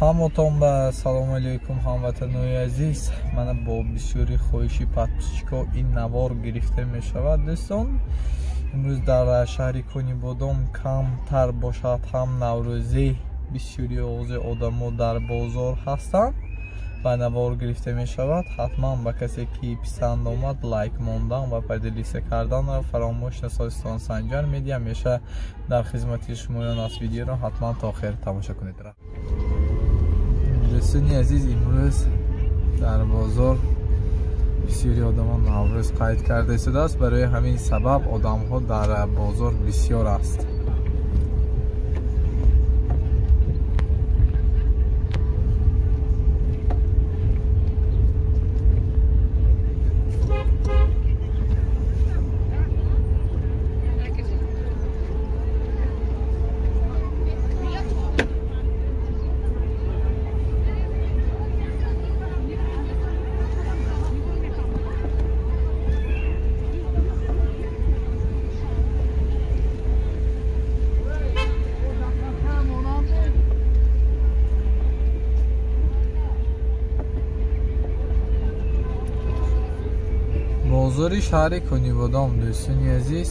Ҳамотон ба салому алейкум, ҳамватанои азиз. Мана бо бисёри хоҳиши подписчикҳо ин навор гирифта мешавад. Дӯстон, имрӯз дар шаҳри Конибодом камтар бошад ҳам наврӯзӣ, бисёри оғози одамо дар бозор ҳастанд ва навор гирифта мешавад. Ҳатман ба касе ки писанд омад, лайк мондан ва поделиться карданро фаромӯш насозед. Санҷар Медиа ҳамеша дар хизмати шумоён аст. Видеоро ҳатман то охир тамошо кунед. Дӯстони азиз, имрӯз дар бозор бисёри одамон наврӯз қайд карда истодааст. Барои ҳамин сабаб одамҳо дар бозор бисёр аст. Бозори шаҳри Конибодом, дӯстони азиз.